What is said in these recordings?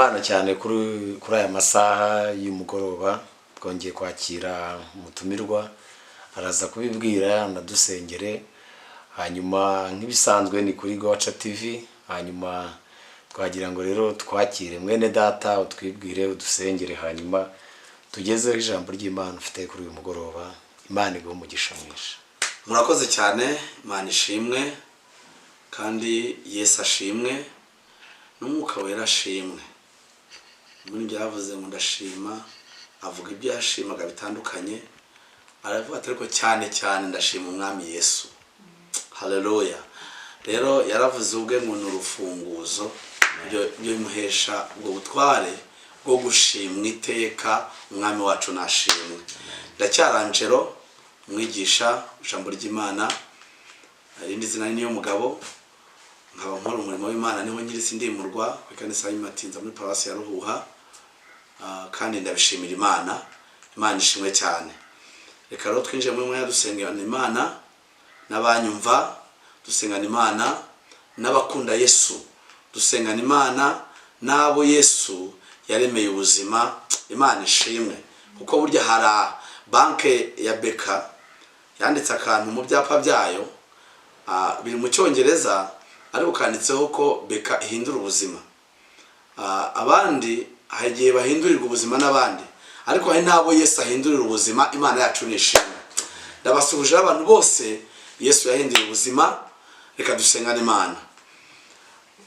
Imana cyane kuri aya masaha y'umugoroba. Twongeye kwakira umutumirwa, araza kubibwira anadusengere. Hanyuma nk'ibisanzwe ni kuri Goca TV. Hanyuma twagira ngo rero twakire mwene data, utwibwire, udusengere, hanyuma tugezeho ijambo ry'Imana ufite kuri uyu mugoroba. Imana iguhe umugisha mwinshi. Murakoze cyane. Imana ishimwe, kandi Yesu ashimwe, n'Umwuka Wera ashimwe. Muri byavuze ngo ndashima, avuga ibyo yashimaga bitandukanye, aravuga ati: "Ariko cyane cyane ndashima Umwami Yesu." Haleluya! Rero yaravuze ubwe ngo ni urufunguzo, ibyo bimuhesha ubwo butware bwo gushimwa iteka. Umwami wacu nashimwe. Ndacyari Angelo, umwigisha ijambo ry'Imana, irindi zina ni Mugabo, nkaba nkora umurimo w'Imana. Niho nyiri sindimurwa ku ikanisa y'Imatinza muri paruwasi ya Ruhuha. Kandi ndabishimira Imana. Imana ishimwe cyane. Reka rero twinjire muri mwanya dusengana Imana n'abanyumva, dusengana Imana n'abakunda Yesu, dusengana Imana n'abo Yesu yaremeye ubuzima. Imana ishimwe, kuko burya hari banke ya BK yanditse akantu mu byapa byayo, biri mu Cyongereza, ariko kanditseho ko BK ihindura ubuzima. Abandi hari igihe bahindurirwa ubuzima n'abandi, ariko hari n'abo Yesu ahindurira ubuzima. Imana yacu ni ishimwe. Ndabasuhuje abantu bose Yesu yahinduye ubuzima. Reka dusengane Imana.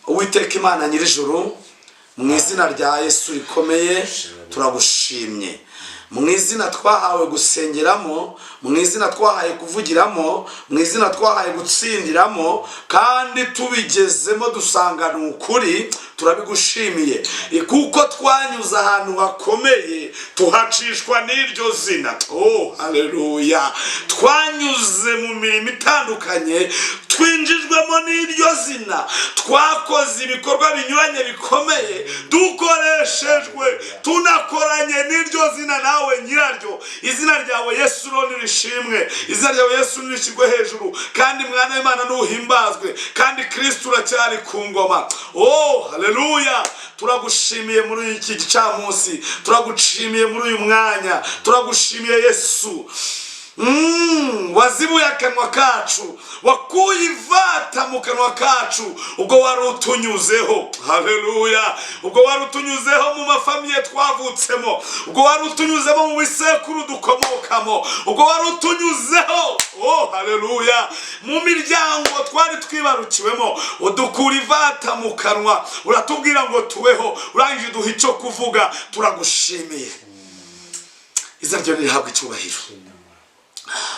Uwiteka Imana nyir'ijuru, mu izina rya Yesu rikomeye, turagushimye mu izina twahawe gusengeramo, mu izina twahaye kuvugiramo, mu izina twahaye gutsindiramo, kandi tubigezemo dusanga ni ukuri. Turabigushimiye kuko twanyuze ahantu hakomeye, tuhacishwa n'iryo zina. Oh, haleluya! Twanyuze mu mirimo itandukanye, twinjijwemo n'iryo zina. Twakoze ibikorwa binyuranye bikomeye, dukoreshejwe, tunakoranye n'iryo zina, nawe nyiraryo. Izina ryawe Yesu none rishimwe, izina ryawe Yesu nirishyirwe hejuru, kandi Mwana w'Imana nuhimbazwe, kandi Kristo uracyari ku ngoma. Oh, haleluya! Turagushimiye muri iki gicamunsi, turagushimiye muri uyu mwanya, turagushimiye Yesu. Wazibuye akanwa kacu, wakuye ivata mu kanwa kacu ubwo wari utunyuzeho. Haleluya! Ubwo wari utunyuzeho mu mafamiye twavutsemo, ubwo wari utunyuzemo mu bisekuru dukomokamo, ubwo wari utunyuzeho, oh haleluya, mu miryango twari twibarukiwemo, udukura ivata mu kanwa, uratubwira ngo tubeho, urangije uduha icyo kuvuga. Turagushimiye, izina ryawe nirihabwe icyubahiro.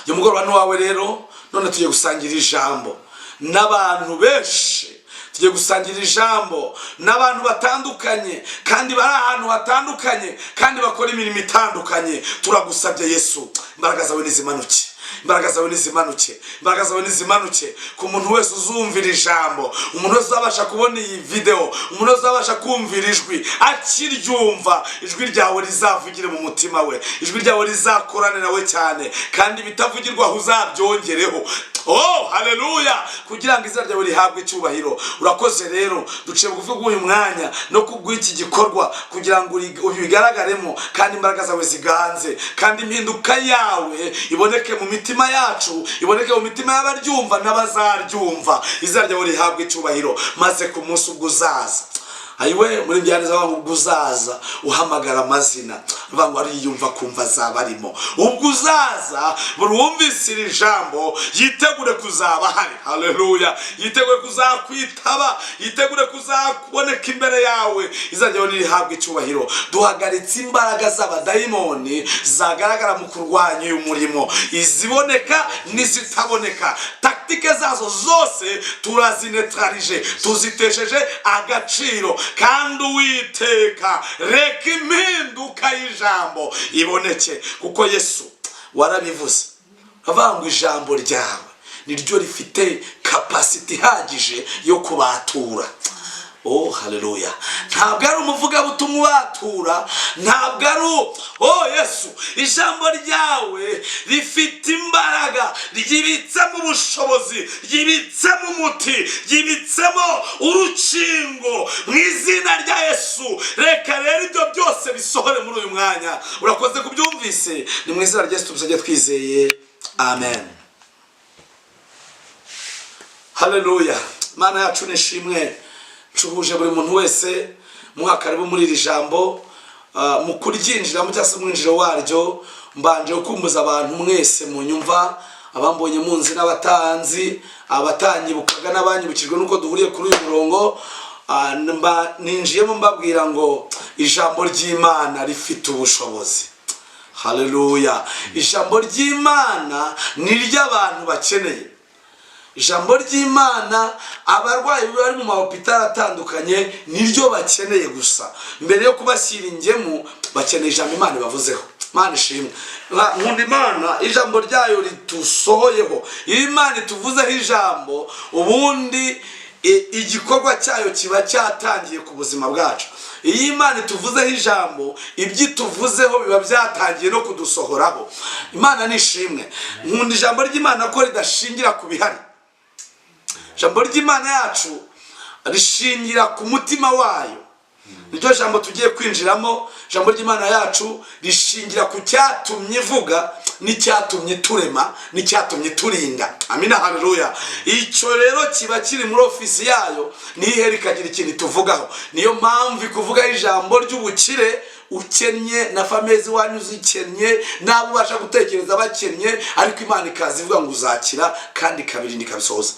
Uyu mugoroba ni uwawe rero. None tugiye gusangira ijambo n'abantu benshi, tugiye gusangira ijambo n'abantu batandukanye, kandi bari ahantu hatandukanye, kandi bakora imirimo itandukanye. Turagusabye Yesu, imbaraga zawe nizimanuke, imbaraga zawe nizimanuke, imbaraga zawe nizimanuke ku muntu wese uzumvira ijambo, umuntu wese uzabasha kubona iyi video, umuntu wese uzabasha kumvira ijwi. Akiryumva, ijwi ryawe rizavugire mu mutima we, ijwi ryawe rizakorane nawe cyane, kandi ibitavugirwa aho uzabyongereho. Oh haleluya, kugira ngo izina ryawe rihabwe icyubahiro. Urakoze rero, duciye bugufi bw'uyu mwanya no kubw'iki gikorwa, kugira ngo ubigaragaremo, kandi imbaraga zawe ziganze, kandi impinduka yawe iboneke mu mitima yacu, iboneke mu mitima y'abaryumva n'abazaryumva. Izina ryawe rihabwe icyubahiro. Maze ku munsi ubwo uzaza, ayiwe, muri byaneza ngo ubwo uzaza uhamagara amazina, avuga ngo ariyumva kumva azaba arimo. Ubwo uzaza, buri wumvise iri jambo yitegure kuzaba ahari. Haleluya! Yitegure kuzakwitaba, yitegure kuzaboneka imbere yawe. Izina ryawe nirihabwe icyubahiro. Duhagaritse imbaraga z'abadayimoni zagaragara mu kurwanya uyu murimo, iziboneka n'izitaboneka. Tactique zazo zose turazinetralije, tuzitesheje agaciro. Kandi Uwiteka, reka impinduka y'ijambo iboneke, kuko Yesu warabivuze, avuga ngo ijambo ryawe niryo rifite capacité ihagije yo kubatura. Oh, haleluya! Ntabwo ari umuvugabutumwa ubatura, ntabwo ari oh Yesu, ijambo ryawe rifite imbaraga, ryibitsemo ubushobozi, ryibitsemo umuti, ryibitsemo urukingo, mu izina rya Yesu. Reka rero ibyo byose bisohore muri uyu mwanya. Urakoze kubyumvise, ni mu izina rya Yesu tubisabye twizeye, amen. Haleluya! Mana yacu nishimwe. Ncuhuje buri muntu wese muha karibu muri iri jambo. Mu kuryinjiramo cyangwa se umwinjiro waryo, mbanje gukumbuza abantu mwese munyumva, abambonye munzi n'abatanzi, abatanyibukaga n'abanyibukijwe nuko duhuriye kuri uyu murongo. Ninjiyemo mbabwira ngo ijambo ry'Imana rifite ubushobozi. Haleluya! Ijambo ry'Imana ni ry'abantu bakeneye ijambo ry'Imana. Abarwayi bari mu mahopitali atandukanye niryo bakeneye gusa. Mbere yo kubashyira ingemu, bakeneye ijambo Imana ibavuzeho. Imana ishimwe. Nkunda Imana, ijambo ryayo ritusohoyeho. Iyo Imana ituvuzeho ijambo, ubundi igikorwa cyayo kiba cyatangiye ku buzima bwacu. Iyo Imana ituvuzeho ijambo, ibyo ituvuzeho biba byatangiye no kudusohoraho. Imana nishimwe. Nkunda ijambo ry'Imana ko ridashingira ku bihari. Ijambo ry'Imana yacu rishingira ku mutima wayo, niryo jambo tugiye kwinjiramo. Ijambo ry'Imana yacu rishingira ku cyatumye ivuga, n'icyatumye turema, n'icyatumye turinda. Amina, haleluya! Icyo rero kiba kiri muri ofisi yayo, nihera ikagira ikintu ituvugaho. Niyo mpamvu ikuvugaho ijambo ry'ubukire ukennye, na famille iwanyu zikennye, n'abo ubasha gutekereza bakennye, ariko Imana ikaza ivuga ngo uzakira, kandi ikabirinda, ikabisohoza.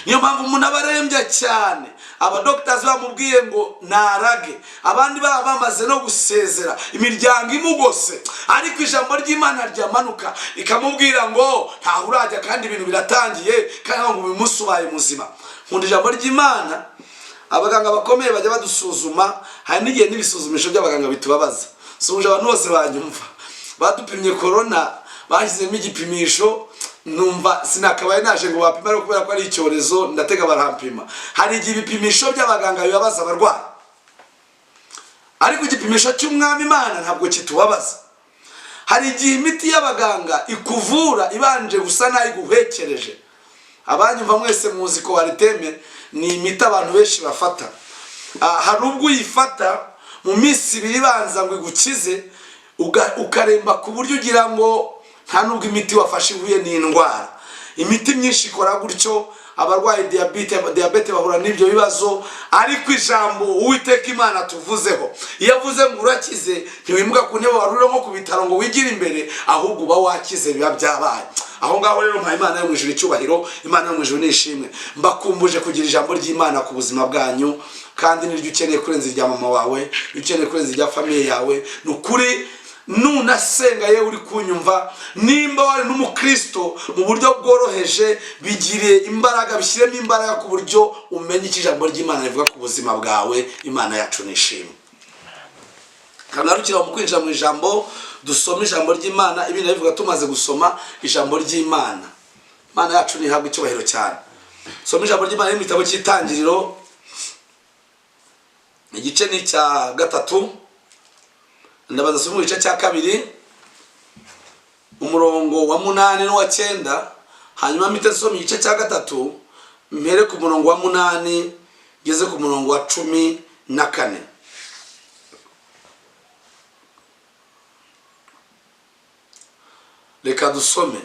Niyo mpamvu umuntu aba arembye cyane, abadogitazi bamubwiye ngo narage, abandi baba bamaze no gusezera, imiryango imugose, ariko ijambo ry'Imana ryamanuka ikamubwira ngo ntaho urajya, kandi ibintu biratangiye, kandi ngo uyu munsi ubaye muzima. Nkunda ijambo ry'Imana. Abaganga bakomeye bajya badusuzuma, hari n'igihe n'ibisuzumisho by'abaganga bitubabaza. Suhuje abantu bose banyumva. Badupimye korona, bashyizemo igipimisho, numva sinakabaye naje ngo bapime, ariko kubera ko ari icyorezo ndatega barampima. Hari igihe ibipimisho by'abaganga bibabaza abarwayi, ariko igipimisho cy'Umwami Imana ntabwo kitubabaza. Hari igihe imiti y'abaganga ikuvura ibanje gusa naho iguhekereje. Abanyumva mwese muzi ko Coartem ni imiti abantu benshi bafata. Hari ubwo uyifata mu minsi 2 ibanza ngo igukize, ukaremba ku buryo ugira ngo nta nubwo imiti wafashe ihuye n'indwara. Imiti myinshi ikora gutyo, abarwaye diyabete bahura n'ibyo bibazo. Ariko ijambo Uwiteka Imana tuvuzeho, iyo avuze ngo urakize, ntiwimuka ku ntebe wari uri nko ku bitaro ngo wigire imbere, ahubwo uba wakize, biba byabaye aho ngaho. Rero mpa Imana yo mu ijuru icyubahiro. Imana yo mu ijuru nishimwe. Mbakumbuje kugira ijambo ry'Imana ku buzima bwanyu, kandi niryo ukeneye kurenza irya mama wawe, ukeneye kurenza irya famille yawe. Ni ukuri, nunasenga, yewe uri kunyumva, nimba wari n'umukristo mu buryo bworoheje, bigire imbaraga, bishyiremo imbaraga ku buryo umenya icyo ijambo ry'Imana rivuga ku buzima bwawe. Imana yacu nishimwe. Kangarukira mu kwinjira mu ijambo, dusome ijambo ry'Imana. Ibindi bivuga tumaze gusoma ijambo ry'Imana. Imana yacu ntihabwa icyubahiro cyane. Soma ijambo ry'Imana mu gitabo cy'Itangiriro, igice ni icya 3. Ndabanza soma mu gice cya 2, umurongo wa 8 n'uwa 9, hanyuma mpite nsoma igice cya 3, mpere ku murongo wa 8 ngeze ku murongo wa 14. Reka dusome.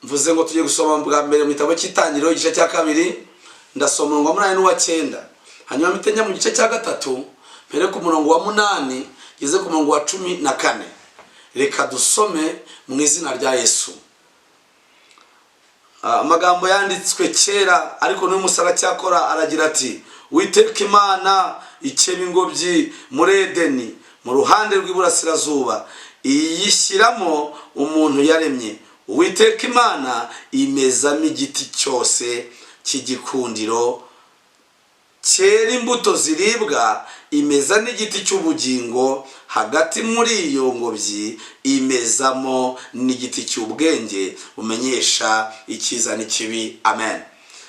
Mvuze ngo tugiye gusoma bwa mbere mu gitabo cy'Itangiriro, igice cya 2, ndasoma umurongo wa 8 n'uwa 9, hanyuma mpite njya mu gice cya 3, mpere ku murongo wa 8 ngeze ku murongo wa 14. Reka dusome mu izina rya Yesu. Amagambo yanditswe kera, ariko n'uyu munsi aracyakora. Aragira ati: Uwiteka Imana ikeba ingobyi muri Edeni mu ruhande rw'iburasirazuba, iyishyiramo umuntu yaremye. Uwiteka Imana imezamo igiti cyose cy'igikundiro cyera imbuto ziribwa, imeza n'igiti cy'ubugingo hagati muri iyo ngobyi, imezamo n'igiti cy'ubwenge bumenyesha icyiza n'ikibi. Amen.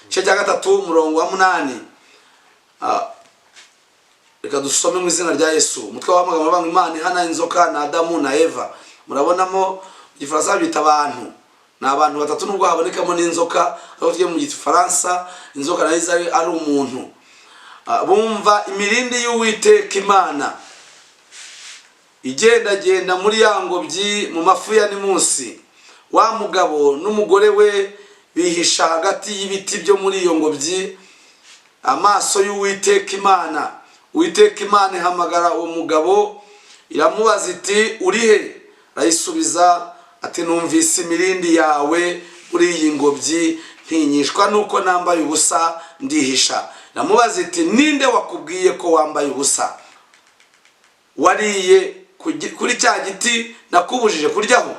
Igice cya 3, umurongo wa 8. Reka dusome mu izina rya Yesu. Umutwe w'amagambo uravuga ngo Imana ihana inzoka na Adamu na Eva. Murabonamo mu Gifaransa bita abantu, ni abantu batatu, nubwo habonekamo n'inzoka, aho tugiye mu Gifaransa inzoka nayo iza ari umuntu. Bumva imirindi y'Uwiteka Imana igendagenda muri ya ngobyi mu mafu ya nimunsi. Wa mugabo n'umugore we bihisha hagati y'ibiti byo muri iyo ngobyi amaso y'Uwiteka Imana. Uwiteka Imana ihamagara uwo mugabo, iramubaza iti: "Uri he?" Arayisubiza ati: "Numvise imirindi yawe muri iyi ngobyi, ntinyishwa nuko nambaye ubusa, ndihisha." Iramubaza iti: "Ninde wakubwiye ko wambaye ubusa? Wariye kuri cya giti nakubujije kuryaho?"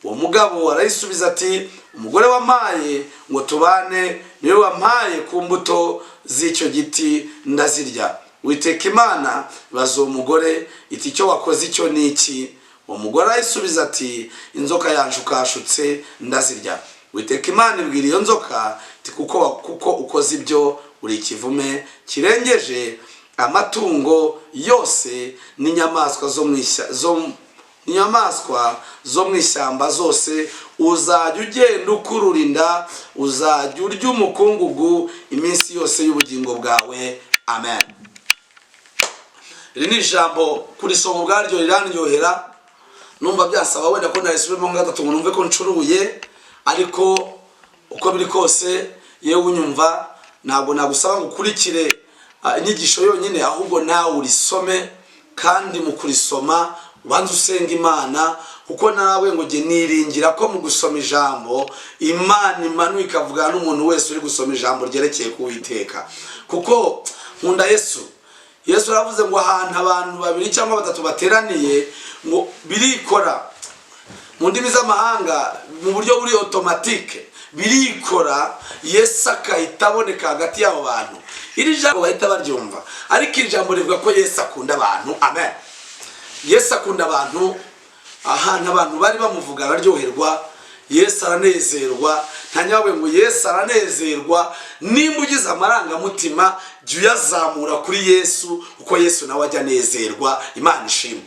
Uwo mugabo arayisubiza ati: "Umugore wampaye ngo tubane niwe wampaye ku mbuto z'icyo giti, ndazirya." Witeka Imana ibaza uwo mugore iti: "Icyo wakoze icyo ni iki?" Uwo mugore arayisubiza ati: "Inzoka yanshukashutse, ndazirya." Witeka Imana ibwira iyo nzoka iti: Kuko ukoze ibyo, uri ikivume kirengeje amatungo yose n'inyamaswa zo mu ishyamba zose. Uzajya ugenda ukurura inda, uzajya urya umukungugu iminsi yose y'ubugingo bwawe." Amen. Iri ni ijambo kurisoma ubwaryo rirandyohera. Numva byasaba wenda ko narisubiremo nka gatatu ngo numve ko ncuruye, ariko uko biri kose, yewe unyumva, ntabwo nagusaba ngo ukurikire inyigisho yonyine, ahubwo nawe urisome, kandi mu kurisoma ubanza usenga Imana, kuko nawe ngo jye niringira ko mu gusoma ijambo Imana imanuka ikavugana n'umuntu wese uri gusoma ijambo ryerekeye ku Witeka, kuko nkunda Yesu. Yesu aravuze ngo ahantu abantu babiri cyangwa batatu bateraniye, ngo birikora, mu ndimi z'amahanga mu buryo buri automatique birikora, Yesu akahita aboneka hagati y'abo bantu. Iri jambo bahita baryumva, ariko iri jambo rivuga ko Yesu akunda abantu. Amen. Yesu akunda abantu. Ahantu abantu bari bamuvuga araryoherwa, Yesu aranezerwa. Ntanyawe ngo Yesu aranezerwa. Nimba ugize amarangamutima, jya uyazamura kuri Yesu, kuko Yesu nawe ajya anezerwa. Imana ishimwe.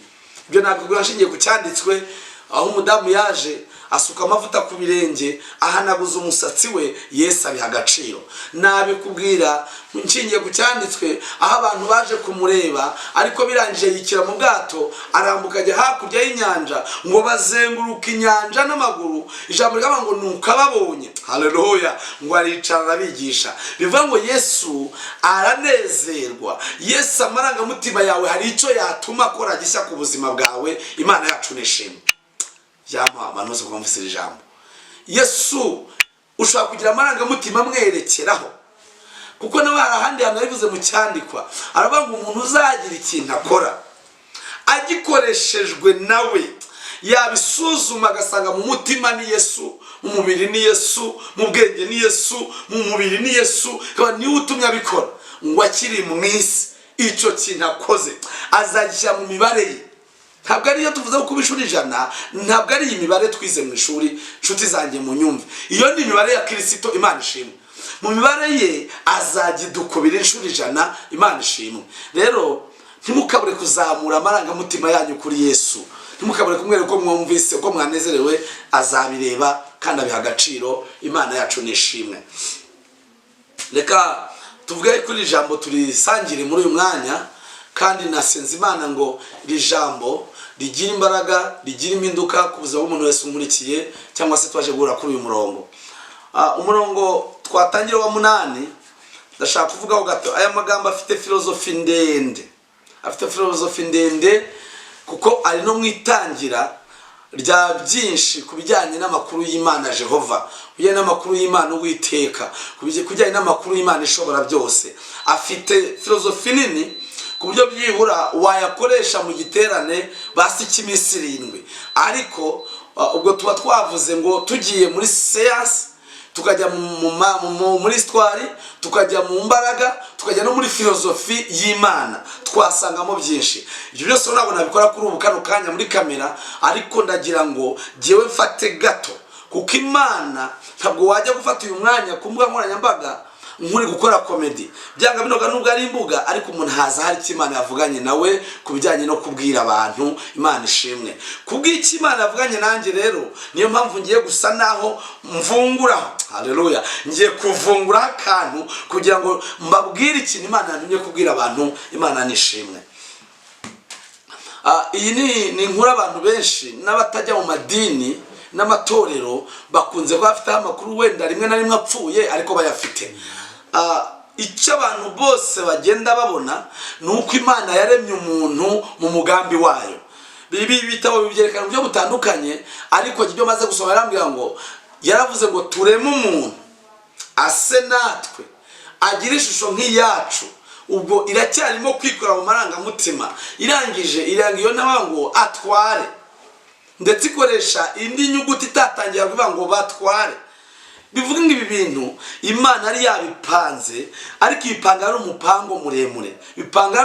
Ibyo ntabwo nshingiye ku cyanditswe aho umudamu yaje asuka amavuta ku birenge, ahanaguza umusatsi we, Yesu abiha agaciro. Nabikubwira nshingiye ku cyanditswe aho abantu baje kumureba, ariko birangije yikira mu bwato, arambuka ajya hakurya y'inyanja, ngo bazenguruka inyanja n'amaguru. Ijambo rikavuga ngo nuko ababonye, haleluya, ngo aricara arabigisha. Bivuga ngo Yesu aranezerwa. Yesu, amarangamutima yawe hari icyo yatuma akora gishya ku buzima bwawe. Imana yacu nishimwe. Yampa abantu bose kumvise iri jambo. Yesu ushobora kugira amarangamutima amwerekeraho, kuko nawe hari ahandi hantu yabivuze mu cyandikwa, aravuga ngo umuntu uzagira ikintu akora agikoreshejwe nawe, yabisuzuma agasanga mu mutima ni Yesu, mu mubiri ni Yesu, mu bwenge ni Yesu, mu mubiri ni Yesu, akaba niwe utumye abikora, ngo akiri mu isi icyo kintu akoze azagishyira mu mibare ye. Ntabwo ariyo tuvuze ko kuba ishuri 100, ntabwo ari iyi mibare twize mu ishuri. Inshuti zanjye, mu nyumve, iyo ni imibare ya Kirisito. Imana ishimwe. Mu mibare ye azajya idukubira inshuro 100. Imana ishimwe. Rero ntimukabure kuzamura amarangamutima yanyu kuri Yesu, ntimukabure kumwereka uko mwumvise, uko mwanezerewe. Azabireba kandi abiha agaciro. Imana yacu ni ishimwe. Reka tuvuge kuri iri jambo, turisangire muri uyu mwanya, kandi nasenze Imana ngo iri jambo rigire imbaraga, rigire impinduka ku buzima bw'umuntu wese unkurikiye cyangwa se twaje guhura kuri uyu murongo. Umurongo twatangira wa 8, ndashaka kuvugaho gato. Aya magambo afite filozofi ndende, afite filozofi ndende, kuko ari no mu itangira rya byinshi ku bijyanye n'amakuru y'Imana Jehova, ku bijyanye n'amakuru y'Imana Uwiteka, ku bijyanye n'amakuru y'Imana ishobora byose. Afite filozofi nini ku buryo byibura wayakoresha mu giterane basi cy'iminsi 7, ariko ubwo tuba twavuze ngo tugiye muri siyansi, tukajya muri histoire, tukajya mu mbaraga, tukajya no muri filozofi y'Imana, twasangamo byinshi. Ibyo byose ntabwo nabikora kuri ubu kano kanya muri kamera, ariko ndagira ngo jyewe mfate gato, kuko Imana ntabwo wajya gufata uyu mwanya ku mbuga nkoranyambaga. nk'uri gukora comedy. Byanga binoga, nubwo ari imbuga, ariko umuntu haza hari icyo Imana yavuganye nawe ku bijyanye no kubwira abantu. Imana ishimwe kubw'icyo Imana yavuganye nanjye. Rero niyo mpamvu ngiye gusa naho mvunguraho. Haleluya! Ngiye kuvunguraho akantu kugira ngo mbabwire ikintu Imana yantumye kubwira abantu. Imana nishimwe. Iyi ni inkuru abantu benshi n'abatajya mu madini n'amatorero bakunze kuba bafiteho amakuru, wenda rimwe na rimwe apfuye, ariko bayafite. Icyo abantu bose bagenda babona ni uko Imana yaremye umuntu mu mugambi wayo. Ibi bitabo bibyerekana mu buryo butandukanye, ariko ibyo maze gusoma yarambwira ngo yaravuze ngo tureme umuntu ase natwe, agire ishusho nk'iyacu. Ubwo iracyarimo kwikora mu marangamutima, irangije iranga iyo nawe ngo atware, ndetse ikoresha indi nyuguti itatangira kuvuga ngo batware. Bivuga ngo ibi bintu Imana yari yabipanze, ariko ibipanga ari umupango muremure, bipanga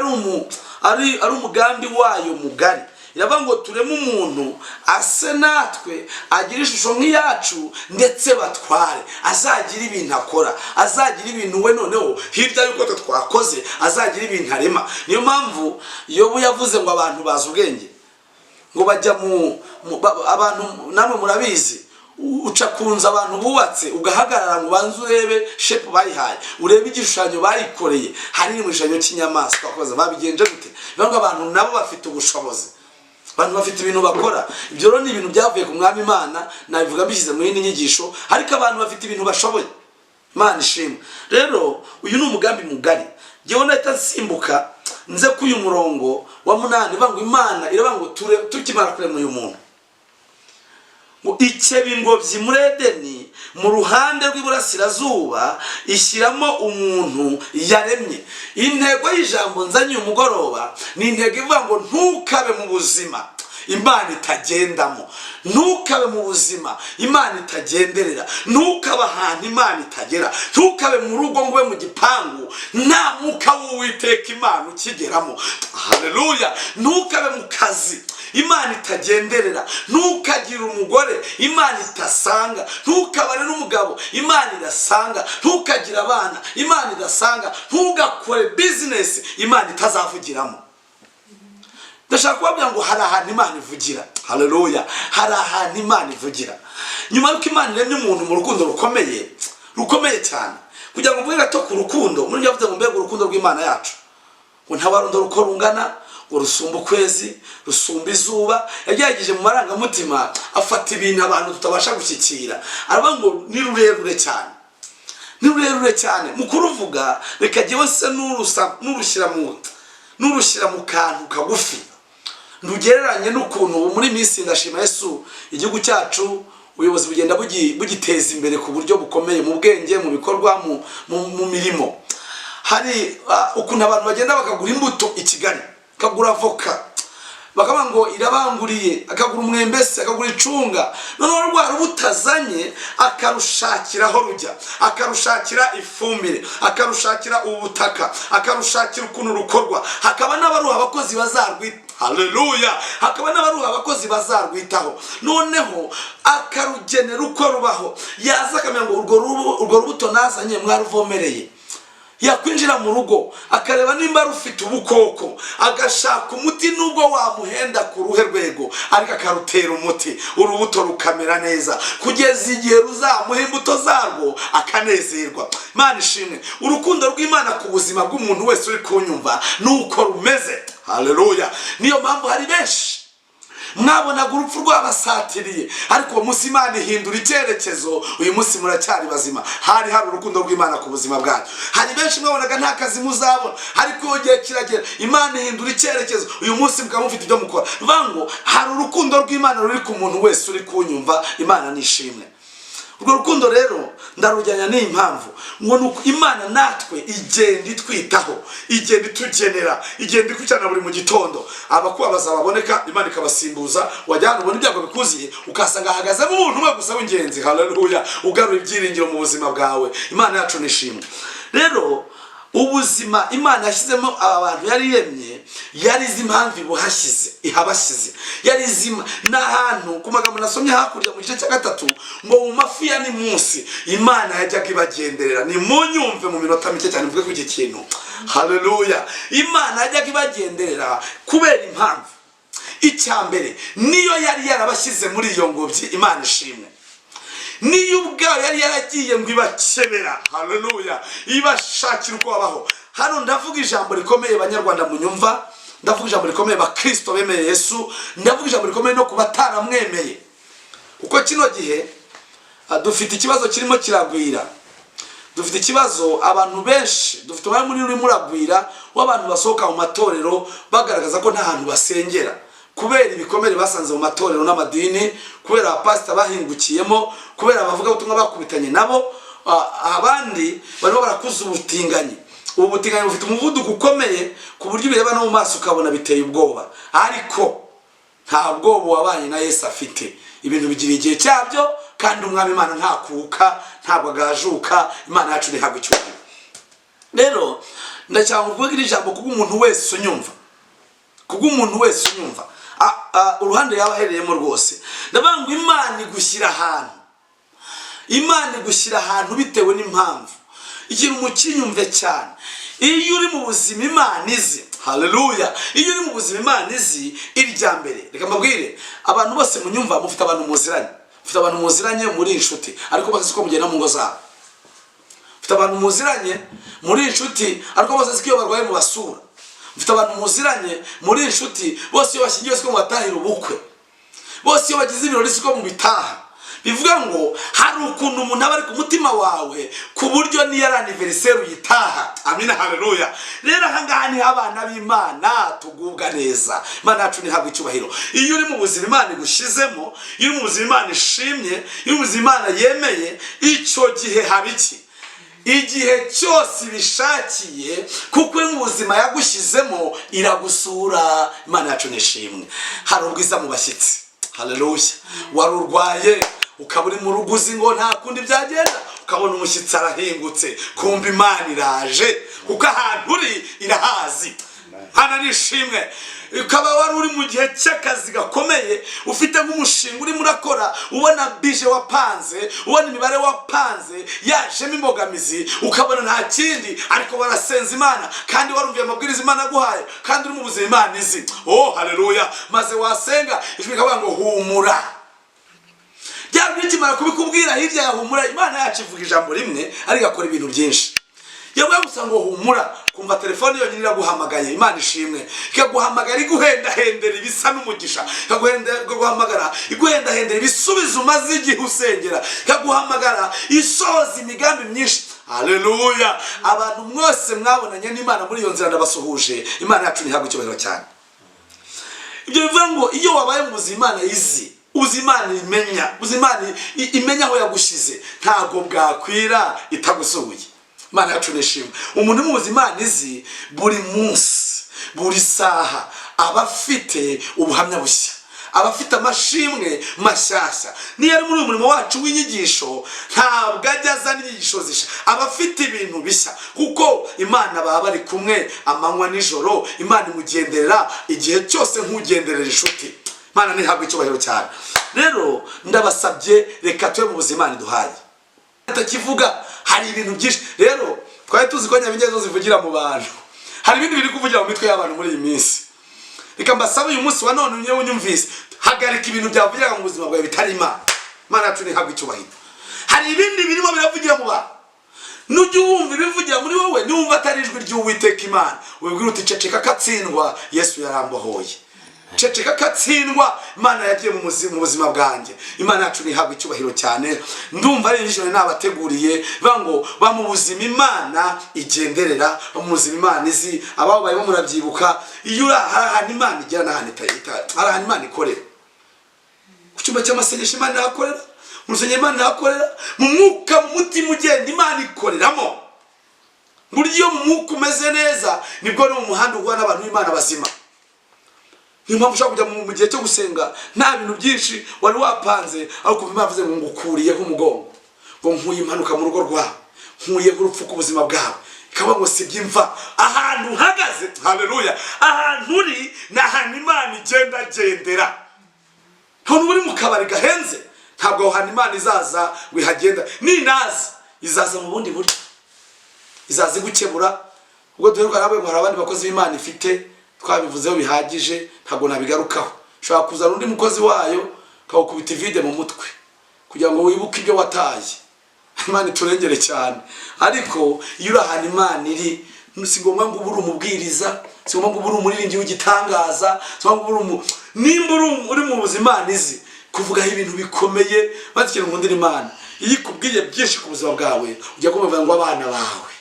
ari umugambi wayo mugari. Iravuga ngo tureme umuntu ase natwe, agire ishusho nk'iyacu, ndetse batware, azagira ibintu akora, azagira ibintu we noneho hirya y'uko twe twakoze, azagira ibintu arema. Niyo mpamvu Yobu yavuze ngo abantu bazi ubwenge, ngo bajya mu abantu, namwe murabizi, uca ku nzu abantu bubatse, ugahagarara ngo ubanze urebe shape bayihaye, urebe igishushanyo bayikoreye, hari mu gishushanyo cy'inyamaswa, kubaza babigenje gute. Bivuga ngo abantu nabo bafite ubushobozi, abantu bafite ibintu bakora. Ibyo rero ni ibintu byavuye ku Mwami Imana, nabivuga mbishyize mu yindi nyigisho, ariko abantu bafite ibintu bashoboye. Imana ishimwe. Rero uyu ni umugambi mugari. Ngewe nahita nsimbuka nze ku uyu murongo wa 8, ivuga ngo Imana iravuga ngo tukimara kurema uyu muntu, ngo ikeba ingobyi muri Edeni mu ruhande rw'iburasirazuba, ishyiramo umuntu yaremye. Intego y'ijambo nzanye uyu mugoroba ni intego ivuga ngo ntukabe mu buzima Imana itagendamo, ntukabe mu buzima Imana itagenderera, ntukabe ahantu Imana itagera, ntukabe mu rugo ngo ube mu gipangu nta mwuka w'Uwiteka Imana ukigeramo. Haleluya! Ntukabe mu kazi Imana itagenderera, ntukagire umugore Imana itasanga, ntukabane n'umugabo Imana idasanga, ntukagire abana Imana idasanga, ntugakore bizinesi Imana itazavugiramo. Ndashaka kubabwira ngo hari ahantu Imana ivugira. Haleluya! Hari ahantu Imana ivugira. Nyuma y'uko Imana iremye umuntu mu rukundo rukomeye, rukomeye cyane, kugira ngo mvuge gato ku rukundo, muri byo yavuze ngo mbega urukundo rw'Imana yacu, ngo ntawarondora uko rungana, ngo rusumba ukwezi, rusumba izuba. Yagerageje mu marangamutima afata ibintu abantu tutabasha gushyikira, aravuga ngo ni rurerure cyane, ni rurerure cyane. Mu kuruvuga, reka jyewe se n'urushyira mu kantu kagufi, ntugereranye n'ukuntu ubu muri minsi, ndashima Yesu, igihugu cyacu ubuyobozi bugenda bugiteza imbere ku buryo bukomeye, mu bwenge, mu bikorwa, mu mirimo. Hari ukuntu abantu bagenda bakagura imbuto i Kigali, akagura avoka, bakavuga ngo irabanguriye, akagura umwembe se, akagura icunga, noneho rwa rubuto azanye akarushakira aho rujya, akarushakira ifumbire, akarushakira ubutaka, akarushakira ukuntu rukorwa. Hakaba n'abaruha abakozi bazarwita. Haleluya! Hakaba n'abaruha abakozi bazarwitaho, noneho akarugenera uko rubaho. Yaza akamenya ngo urwo rubuto nazanye mwaruvomereye? Yakwinjira mu rugo akareba nimba rufite ubukoko, agashaka umuti, nubwo wamuhenda ku ruhe rwego, ariko akarutera umuti, urubuto rukamera neza kugeza igihe ruzamuha imbuto zarwo, akanezerwa. Imana ishimwe. Urukundo rw'Imana ku buzima bw'umuntu wese uri kunyumva ni uko rumeze. Haleluya! Niyo mpamvu hari benshi mwabonaga urupfu rwabasatiriye, ariko uwo munsi Imana ihindura icyerekezo, uyu munsi muracyari bazima. Hari hari urukundo rw'Imana ku buzima bwanyu. Hari benshi mwabonaga nta kazi muzabona, ariko igihe kiragera Imana ihindura icyerekezo, uyu munsi mukaba mufite ibyo mukora. Bivuga ngo hari urukundo rw'Imana ruri ku muntu wese uri kunyumva. Imana nishimwe. Urwo rukundo rero ndarujyanya n'iyi mpamvu, ngo ni uko Imana natwe igenda itwitaho, igenda itugenera, igenda ikurikirana buri mu gitondo. Abakubabaza baboneka, Imana ikabasimbuza. Wajya ahantu ubona ibyago bikuziye, ukasanga hahagazemo umuntu umwe gusa w'ingenzi. Haleluya! Ugarura ibyiringiro mu buzima bwawe. Imana yacu nishimwe. Rero ubuzima Imana yashyizemo aba bantu yari iremye. Yari izi impamvu ibuhashyize, ihabashyize. Yari izi n'ahantu ku magambo nasomye hakurya mu gice cya 3 ngo mu mafi ya ni munsi Imana yajyaga ibagenderera. Ni munyumve mu minota mike cyane mvuge ku iki kintu. Haleluya! Imana yajyaga ibagenderera kubera impamvu. Icya mbere, niyo yari yarabashyize muri iyo ngobyi. Imana ishimwe. Niyo ubwayo yari yaragiye ngo ibakebera, haleluya, ibashakira uko babaho. Hano ndavuga ijambo rikomeye, Banyarwanda munyumva. Ndavuga ijambo rikomeye, Bakristo bemeye Yesu. Ndavuga ijambo rikomeye no ku bataramwemeye, kuko kino gihe dufite ikibazo kirimo kiragwira. Dufite ikibazo, abantu benshi, dufite umubare munini urimo uragwira w'abantu basohoka mu matorero bagaragaza ko nta hantu basengera, kubera ibikomere basanze mu matorero n'amadini, kubera abapasita bahingukiyemo, kubera abavugabutumwa bakubitanye nabo. Abandi barimo barakuza ubutinganyi. Ubu butinganyi bufite umuvuduko ukomeye ku buryo ubireba no mu maso ukabona biteye ubwoba, ariko nta bwoba wabanye na Yesu afite. Ibintu bigira igihe cyabyo, kandi Umwami Imana ntakuka, ntabwo agajuka. Imana yacu ntihabwa icyubahiro. Rero ndashaka kuvuga iri jambo kubw'umuntu wese unyumva, kubw'umuntu wese unyumva, uruhande yaba aherereyemo rwose. Ndavuga ngo Imana igushyira ahantu, Imana igushyira ahantu bitewe n'impamvu. Ikintu mukinyumve cyane: iyo uri mu buzima Imana izi, haleluya, iyo uri mu buzima Imana izi, irya mbere, reka mbabwire abantu bose munyumva, mufite abantu muziranye, mufite abantu muziranye muri inshuti, ariko bose siko mugenda mu ngo zabo. Mufite abantu muziranye muri inshuti, ariko bose siko iyo barwaye mubasura. Mufite abantu muziranye muri inshuti, bose iyo bashyingiwe siko mubatahira ubukwe, bose iyo bagize ibirori siko mubitaha. Bivuga ngo hari ukuntu umuntu aba ari ku mutima wawe ku buryo niyo ari anniversaire uyitaha. Amina, haleluya. Rero ahangaha niho abana b'Imana tugubwa neza. Imana yacu ntihabwa icyubahiro. Iyo uri mu buzima Imana igushyizemo, iyo uri mu buzima Imana ishimye, iyo uri mu buzima Imana yemeye, icyo gihe haba iki? Igihe cyose ibishakiye, kuko uri mu buzima yagushyizemo, iragusura. Imana yacu nishimwe. Hari ubwiza mu bashyitsi. Haleluya! Wari urwaye, ukaba uri mu rugo, uzi ngo nta kundi byagenda, ukabona umushyitsi arahingutse, kumva Imana iraje, kuko ahantu uri irahazi. Hana nishimwe. Ukaba wari uri mu gihe cy'akazi gakomeye, ufite nk'umushinga urimo urakora, ubona budget wapanze, ubona imibare wapanze yajemo imbogamizi, ukabona nta kindi, ariko warasenza Imana, kandi warumviye amabwiriza Imana aguhaye, kandi uri mu buzima Imana izi. Oh haleluya! Maze wasenga, ijwi rikavuga ngo humura. Byaba bikimara kubikubwira, hirya ya humura, Imana yacu ivuga ijambo rimwe ariko igakora ibintu byinshi. Yavuga gusa ngo humura, kumva telefone yonyine iraguhamagaye. Imana ishimwe. Ikaguhamagara iguhendahendera ibisa n'umugisha, ikaguhamagara iguhendahendera ibisubizo umaze igihe usengera, ikaguhamagara isohoza imigambi myinshi. Haleluya! Abantu mwose mwabonanye n'Imana muri iyo nzira, ndabasuhuje. Imana yacu ntihabwe icyubahiro cyane. Ibyo bivuga ngo iyo wabaye mu buzima Imana izi, ubuzima Imana imenya, ubuzima Imana imenya aho yagushyize, ntabwo bwakwira itagusuhuye. Imana yacu nishimwe. Umuntu uri mu buzima Imana izi, buri munsi, buri saha, aba afite ubuhamya bushya, aba afite amashimwe mashyashya. Niyo ari muri uyu murimo wacu w'inyigisho, ntabwo ajya azana inyigisho zishya, aba afite ibintu bishya, kuko Imana baba bari kumwe amanywa nijoro. Imana imugenderera igihe cyose nk'ugenderera inshuti. Imana ntihabwe icyubahiro cyane. Rero ndabasabye, reka tube mu buzima Imana iduhaye. Atakivuga, hari ibintu byinshi. Rero twari tuzi ko nyabingi zivugira mu bantu, hari ibindi biri kuvugira mu mitwe y'abantu muri iyi minsi. Reka mbasabe uyu munsi wa none, unyewe unyumvise, hagarika ibintu byavugiraga mu buzima bwawe bitari Imana. Imana yacu ntihabwe icyubahiro. Hari ibindi birimo biravugira mu bantu. Nujya wumva ibivugira muri wowe, niwumva atari ijwi ry'Uwiteka Imana, wibwira uti ceceka katsindwa, Yesu yarambohoye. Ceceka katsindwa, Imana yagiye mu buzima bwanjye. Imana yacu ntihabwe icyubahiro cyane. Ndumva ari inyigisho nabateguriye bivuga ngo ba mu buzima Imana igenderera, ba mu buzima Imana izi. Ababo barimo murabyibuka, iyo uri hari ahantu Imana igera n'ahantu hari ahantu Imana ikorera. Ku cyumba cy'amasengesho Imana irahakorera, mu rusengero Imana irahakorera, mu mwuka, mu mutima ugenda Imana ikoreramo. Burya iyo mu mwuka umeze neza, nibwo no mu muhanda uhura n'abantu b'Imana bazima. Niyo mpamvu ushobora kujya mu gihe cyo gusenga nta bintu byinshi wari wapanze, ariko kumva Imana ivuze ngo ngukuriyeho umugongo, ngo nkuye impanuka mu rugo rwawe, Nkuyeho urupfu ku buzima bwawe. Ikavuga ngo sibye imva ahantu uhagaze. Haleluya! Ahantu uri ni ahantu Imana igendagendera. Ntabwo uri mu kabari gahenze, ntabwo aho hantu Imana izaza ngo ihagenda. Ninaza izaza mu bundi buryo, izaza igukebura. Ubwo duheruka nawe ngo hari abandi bakozi b'Imana ifite, twabivuzeho bihagije, ntabwo nabigarukaho. Ushobora kuzana undi mukozi wayo akawukubita ivide mu mutwe kugira ngo wibuke ibyo wataye. Imana iturengere cyane. Ariko iyo uri ahantu Imana iri, si ngombwa ngo ube uri umubwiriza, si ngombwa ngo ube uri umuririmbyi w'igitangaza, si ngombwa ngo ube uri umu nimba uri mu buzima Imana izi kuvugaho ibintu bikomeye. Maze ikintu nkundira Imana, iyo ikubwiye byinshi ku buzima bwawe, ujya kumva ngo abana bawe,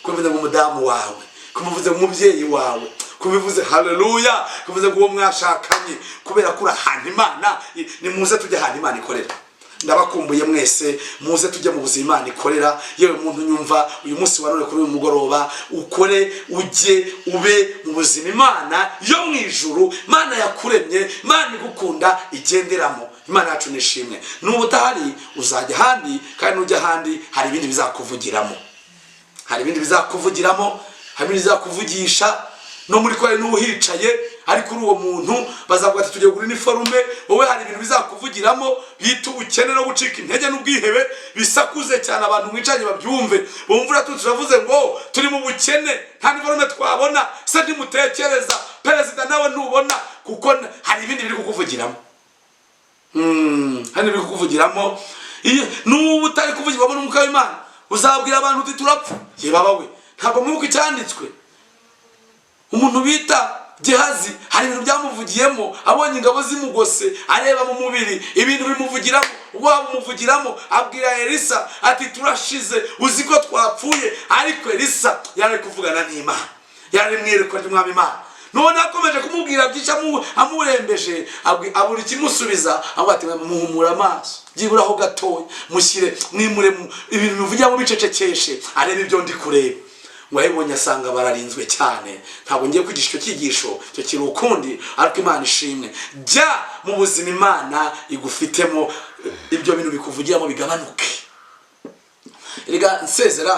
kubivuze ngo umudamu wawe, kubivuze ngo umubyeyi wawe, kubivuze, haleluya, kubivuze ngo uwo mwashakanye, kubera ko uri ahantu Imana. Nimuze tujye ahantu Imana ikorera. Ndabakumbuye mwese, muze tujye mu buzima Imana ikorera. Yewe muntu nyumva uyu munsi wa none, kuri uyu mugoroba, ukore ujye ube mu buzima Imana yo mu ijuru, Imana yakuremye, Imana igukunda igenderamo. Imana yacu nishimwe. Nuba udahari uzajya ahandi, kandi nujya ahandi hari ibindi bizakuvugiramo, hari ibindi bizakuvugiramo, hari ibindi bizakuvugisha. No muri korali n'uhicaye, ariko uri uwo muntu bazavuga ati: "Tugiye kugura iniforume." Wowe hari ibintu bizakuvugiramo bita ubukene no gucika intege n'ubwihebe, bisakuze cyane, abantu mwicaranye babyumve, bumva uratutse uravuze ngo turi mu bukene, nta niforume twabona se, ntimutekereza perezida nawe ntubona, kuko hari ibindi biri kukuvugiramo. Hari ibiri kukuvugiramo. Nuba utari kuvugirwamo n'Umwuka w'Imana, uzabwira abantu uti: "Turapfa." Ye baba we, ntabwo mwibuka icyanditswe? Umuntu bita Gehazi, hari ibintu byamuvugiyemo abonye ingabo zimugose, areba mu mubiri ibintu bimuvugiramo, ubwoba bumuvugiramo, abwira Elisa ati: "Turashize, uzi ko twapfuye." Ariko Elisa yari ari kuvugana n'Imana, yari ari mu iyerekwa ry'Umwami Imana. None akomeje kumubwira byinshi, amurembeje, abura ikimusubiza. Avuga ati: "Muhumure amaso byiburaho gatoya, mushyire mwimure ibintu bimuvugiramo bicecekeshe, arebe ibyo ndi kureba." Ngo ayibonye asanga bararinzwe cyane. Ntabwo ngiye kwigisha icyo cyigisho, icyo kiri ukundi, ariko Imana ishimwe. Jya mu buzima Imana igufitemo, ibyo bintu bikuvugiramo bigabanuke. Erega nsezera,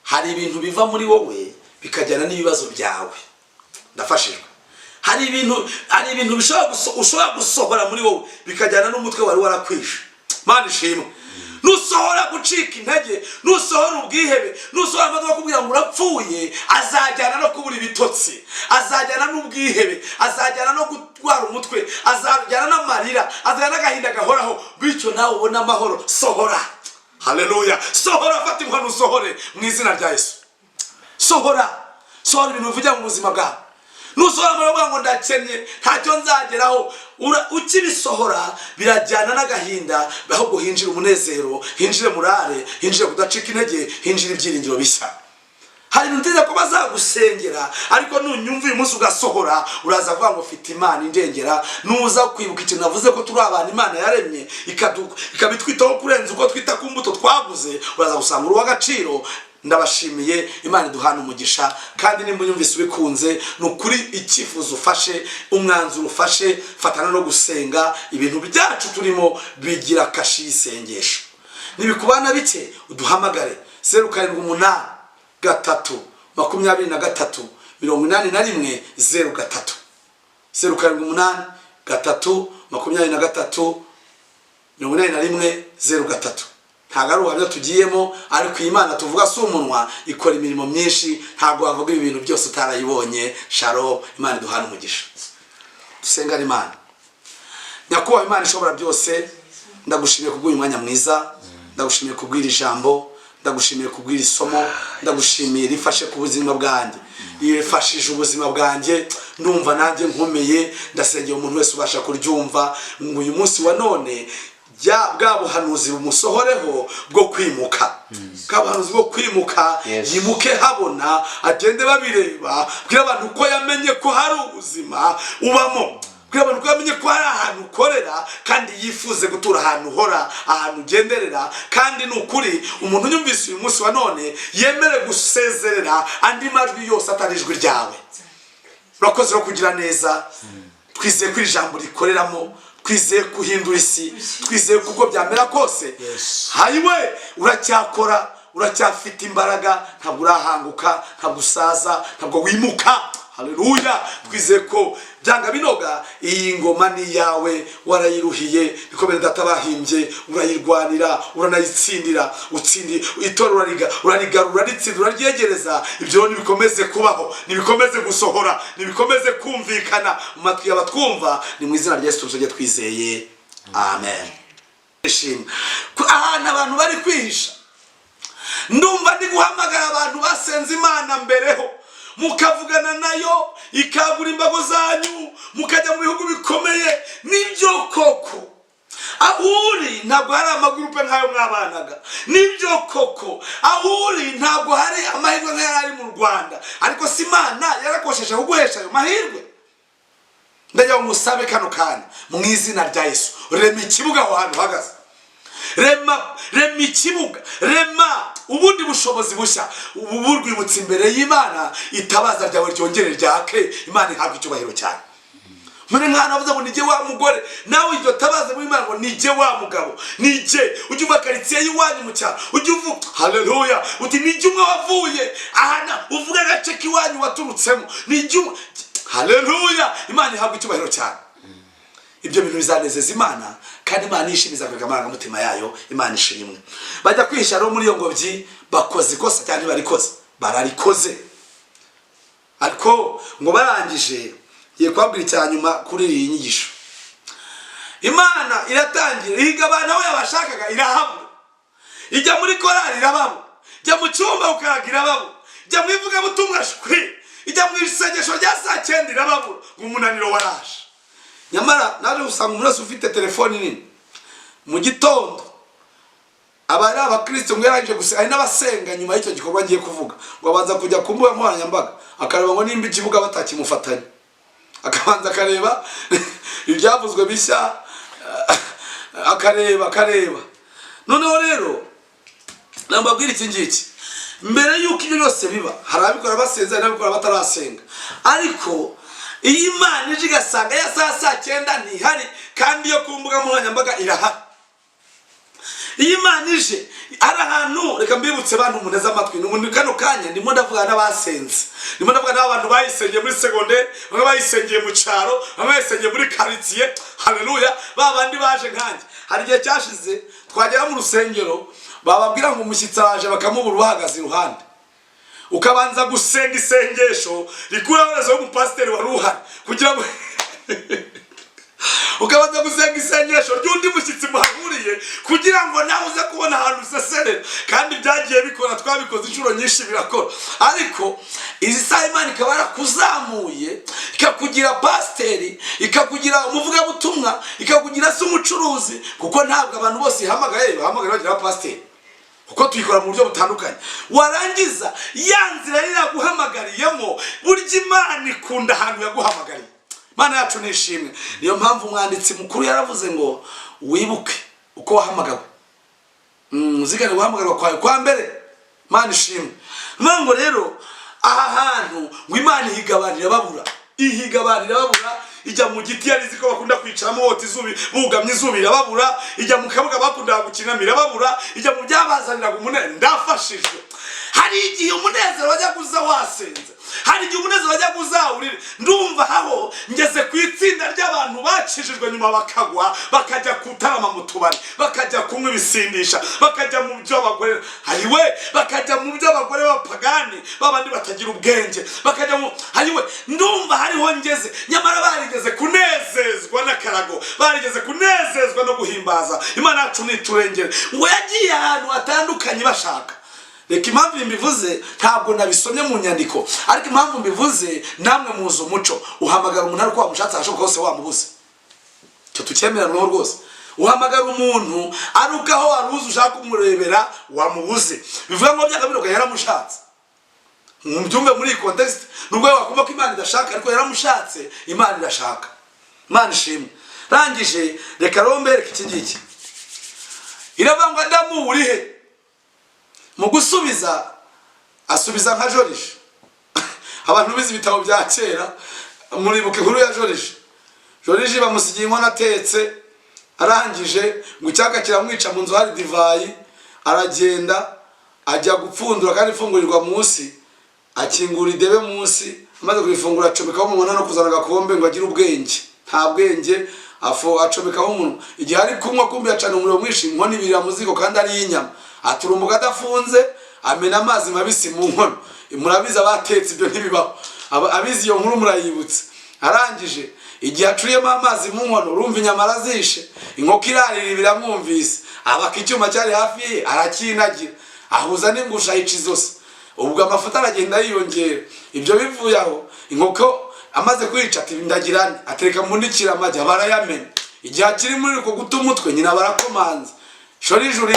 hari ibintu biva muri wowe bikajyana n'ibibazo byawe. Ndafashijwe. Hari ibintu ushobora gusohora muri wowe bikajyana n'umutwe wari warakwishe. Mana ishimwe. Nusohora gucika intege, nusohora ubwihebe, nusohora amatwi akubwira ngo urapfuye, azajyana no kubura ibitotsi, azajyana n'ubwihebe, azajyana no kurwara umutwe, azajyana n'amarira, azajyana n'agahinda gahoraho. Bityo nawe ubone amahoro. Sohora, haleluya, sohora, fata inkoni usohore mu izina rya Yesu. Sohora, sohora ibintu bivugira mu buzima bwawe. Nusohora amaravuga ngo ndakennye, ntacyo nzageraho, ukibisohora birajyana n'agahinda. Ahubwo hinjira umunezero, hinjire murare, hinjire kudacika intege, hinjire ibyiringiro bishya. Hari ibintu nziza ko bazagusengera, ariko nunyumva uyu munsi ugasohora, uraza kuvuga ngo mfite Imana indengera. Nuza kwibuka ikintu navuze ko turi abantu Imana yaremye, ikabitwitaho kurenza uko twita ku mbuto twaguze, uraza gusanga uri uw'agaciro. Ndabashimiye, Imana iduhana umugisha. Kandi nimba unyumvise ubikunze, ni ukuri icyifuzo ufashe, umwanzuro ufashe, fatana no gusenga. Ibintu byacu turimo bigira kashi y'isengesho. Nibikubana bike, uduhamagare 0783 23 81 03, 0783 23 81 03. Ntabwo ari ubuhamya tugiyemo, ariko iyi Mana tuvuga si umunwa, ikora imirimo myinshi. Ntabwo wavuga ibi bintu byose utarayibonye. Shalom, Imana iduhana umugisha. Dusengane Imana. Nyakubahwa Imana ishobora byose, ndagushimiye kubw'uyu mwanya mwiza, ndagushimiye kubw'iri jambo, ndagushimiye kubw'iri somo, ndagushimiye rifashe ku buzima bwanjye, rifashije ubuzima bwanjye. Ndumva nanjye nkomeye. Ndasengera umuntu wese ubasha kuryumva ngo uyu munsi wa none bwa buhanuzi bumusohoreho bwo kwimuka, bwa buhanuzi bwo kwimuka. Yimuke habona, agende babireba, bwira abantu ko yamenye ko hari ubuzima ubamo, bwira abantu ko yamenye ko hari ahantu ukorera, kandi yifuze gutura ahantu uhora, ahantu ugenderera. Kandi ni ukuri, umuntu unyumvise uyu munsi wa none yemere gusezerera andi majwi yose atari ijwi ryawe. Urakoze no kugira neza. Twizeye ko iri jambo rikoreramo, twizeye ko uhindura isi, twizeye ko uko byamera kose, hayiwe, uracyakora. Uracyafite imbaraga, ntabwo urahanguka, ntabwo usaza, ntabwo wimuka. Haleluya! Twizeye ko byanga binoga iyi ngoma ni iyawe, warayiruhiye, niko bene data bahimbye, urayirwanira, uranayitsindira, utsindi itorero, urarigarura, uraritsindira, uraryegereza. Ibyo rero nibikomeze kubaho, nibikomeze gusohora, nibikomeze kumvikana mu matwi y'abatwumva. Ni mu izina rya Yesu tujye twizeye, amen. Ishimwe. Ahantu abantu bari kwihisha, ndumva ndi guhamagara abantu basenze Imana mbereho, mukavugana nayo, ikagura imbago zanyu, mukajya mu bihugu bikomeye. Nibyo koko, aho uri ntabwo hari amagurupe nk'ayo mwabanaga. Nibyo koko, aho uri ntabwo hari amahirwe nk'ayo ari mu Rwanda. Ariko si Imana yarakosheje kuguhesha ayo mahirwe? Ndagira ngo musabe kano kanya mu izina rya Yesu: rema ikibuga aho hantu uhagaze, rema, rema ikibuga, rema ubundi bushobozi bushya, ubu burwibutsa imbere y'Imana, itabaza ryawe ryongere ryake. Imana ihabwa icyubahiro cyane. Muri mwana avuze ngo nijye wa mugore, nawe iryo tabaza muri Imana ngo nijye wa mugabo, nijye. Ujye uva karitsiye y'iwanyu mu cyaro, ujye uvuga haleluya, uti nijye umwe wavuye ahana, uvuge agace k'iwanyu waturutsemo, nijye umwe. Haleluya! Imana ihabwa icyubahiro cyane. Ibyo bintu bizanezeza Imana, kandi Imana yishimiza kwereka amarangamutima yayo. Imana ishimwe. Bajya kwihisha rero muri iyo ngobyi, bakoze ikosa cyangwa ntibarikoze? Bararikoze. Ariko ngo barangije, ngiye kubabwira icya nyuma kuri iyi nyigisho. Imana iratangira ihiga abantu aho yabashakaga, irahabura. Ijya muri korali, irababura. Ijya mu cyumba ukaraga, irababura. Ijya mu ivugabutumwa, shwi. Ijya mu isengesho rya saa 9, irababura. Ngo umunaniro waraje. Nyamara naje gusanga umuntu wese ufite telefoni nini mu gitondo aba ari abakristo. Ngo yarangije gusenga, hari n'abasenga nyuma y'icyo gikorwa ngiye kuvuga, ngo abanza kujya ku mbuga nkoranyambaga, akareba ngo nimba ikibuga batakimufatanya, akabanza akareba ibyavuzwe bishya, akareba, akareba. Noneho rero nambabwira iki ngiki: mbere y'uko ibyo byose biba, hari ababikora basenze, hari n'ababikora batarasenga. Ariko iyo Imana ije igasanga ya saa 9 ntihari, kandi iyo ku mbuga nkoranyambaga irahari, iyo Imana ije ari ahantu, reka mbibutse bantu muneze amatwi ni kano kanya, ndimo ndavuga n'abasenze, ndimo ndavuga n'abantu bayisengeye muri segonderi, bamwe bayisengeye mu cyaro, bamwe bayisengeye muri karitsiye. Haleluya! Ba bandi baje nkanjye, hari igihe cyashize twagera mu rusengero, bababwira ngo umushyitsi araje, bakamubura uhagaze iruhande, ukabanza gusenga isengesho rikuraho rezo y'umupasiteri wari uhari, kugira ngo ukabanza gusenga isengesho ry'undi mushyitsi muhahuriye, kugira ngo nawe uze kubona ahantu useserera. Kandi byagiye bikora, twabikoze inshuro nyinshi, birakora. Ariko izi saha Imana ikaba yarakuzamuye, ikakugira pasiteri, ikakugira umuvugabutumwa, ikakugira se umucuruzi, kuko ntabwo abantu bose ihamagaye bahamagaye bagira pasiteri, kuko tuyikora mu buryo butandukanye. Warangiza ya nzira yari yaguhamagariyemo, burya Imana ikunda ahantu yaguhamagariye. Imana yacu ni ishimwe. Niyo mpamvu umwanditsi mukuru yaravuze ngo wibuke uko wahamagawe, uzigane guhamagarwa kwawe kwa mbere. Imana ishimwe. Niyo ngo rero aha hantu ngo Imana ihigabanira babura, ihigabanira babura. Ijya mu giti yari izi ko bakunda kwicaramo bota izuba, bugamye izuba, irababura. Ijya mu kabuga bakundaga gukinamo, irababura. Ijya mu byabazaniraga umunezero. Ndafashijwe. Hari igihe umunezero wajya kuza wasenze, hari igihe umunezero wajya kuzawurira. Ndumva aho ngeze ku itsinda ry'abantu bakijijwe, nyuma bakagwa, bakajya kutarama mu tubari, bakajya kunywa ibisindisha, bakajya mu byo abagore, hariwe, bakajya mu byo abagore b'abapagani, babandi batagira ubwenge, bakajya mu, hariwe. Ndumva hariho ngeze. Nyamara barigeze kunezezwa n'akarago, barigeze kunezezwa no guhimbaza. Imana yacu niturengere. Ngo yagiye ahantu hatandukanye bashaka. Reka impamvu mbivuze, ntabwo nabisomye mu nyandiko, ariko impamvu mbivuze, namwe muzi umuco: uhamagara umuntu ariko wamushatse ahashoboka hose wamubuze. Icyo tucyemeranwaho rwose. Uhamagara umuntu ari uko aho wari uzi ushaka kumurebera wamubuze, bivuga ngo byanga biruka yaramushatse. Mubyumve muri iyi context, nubwo wakumva ko Imana idashaka, ariko yaramushatse. Imana irashaka. Imana ishimwe. Rangije, reka rero mbereke iki ngiki. Iravuga ngo: "Adamu, uri he?" Mu gusubiza, asubiza nka Joriji. Abantu bize ibitabo bya kera muribuka inkuru ya Joriji. Joriji bamusigiye inkono atetse, arangije ngo icyaka kiramwica, mu nzu hari divayi, aragenda. Ajya gupfundura kandi ifungurirwa munsi, akingura idebe munsi, amaze kuyifungura acomekaho umunwa no kuzana agakombe ngo agire ubwenge. Nta bwenge, afu acomekaho umunwa. Igihe ari kunywa, kumbi yacana umuriro mwinshi, inkono ibirira mu ziko kandi ari iy'inyama. Aturumbuka adafunze, amena amazi mabisi mu nkono. Murabizi abatetse, ibyo ntibibaho. Abizi iyo nkuru murayibutse. Arangije, igihe acuriyemo amazi mu nkono, urumva inyama arazishe, inkoko irarira biramwumvise, abaka icyuma cyari hafi ye arakinagira, ahuza n'ingusha, ayica izosi. Ubwo amafuta aragenda yiyongera. Ibyo bivuye aho, inkoko amaze kwica, ati: "Ndagirane." Atereka mu ndikira amagi, aba arayamena. Igihe akiri muri uko guta umutwe, nyina barakomanze: "Shori juri."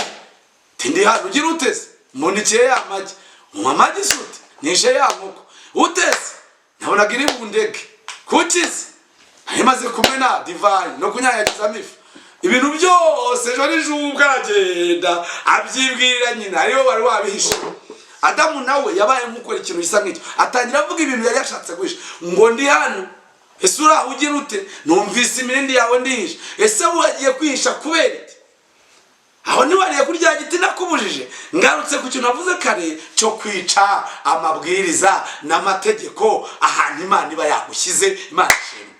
Ati: "Ndi hano." "Ugira utese mpundikiye ya magi." "Mu amagi se?" "Ute nishe ya nkoko." "Utese nabonaga iri bundege." "Kuki se?" "Nari maze kumena divayi no kunyanyagizamo ifu." Ibintu byose jori jubwo aragenda abyibwirira nyina, ariwe wari wabihishe. Adamu nawe yabaye nk'ukora ikintu gisa nk'icyo, atangira avuga ibintu yari yashatse guhisha ngo: "Ndi hano." "Ese uraho ugira ute?" "Numvise imirindi yawe, ndihisha." "Ese wagiye kwihisha kubera iki? Aho ntiwariye kuri rya giti nakubujije?" Ngarutse ku kintu navuze kare cyo kwica amabwiriza n'amategeko ahantu Imana iba yagushyize. Imana ishimwe.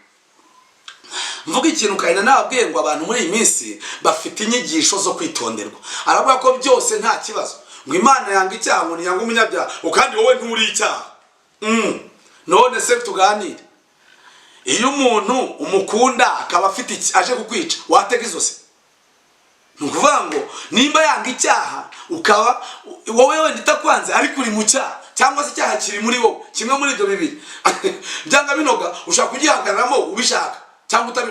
Mvuga ikintu kare nababwiye ngo abantu muri iyi minsi bafite inyigisho zo kwitonderwa. Aravuga ko byose nta kibazo, ngo Imana yanga icyaha, ngo ntiyanga umunyabyaha, ngo kandi wowe nturi icyaha. None se tuganire, iyo umuntu umukunda akaba afite aje kukwica, watega izosi? Ni ukuvuga ngo nimba yanga icyaha, ukaba wowe wenda itakwanze ariko uri mu cyaha, cyangwa se icyaha kiri muri wowe, kimwe muri ibyo bibiri byanga binoga, ushobora kugihagararamo ubishaka cyangwa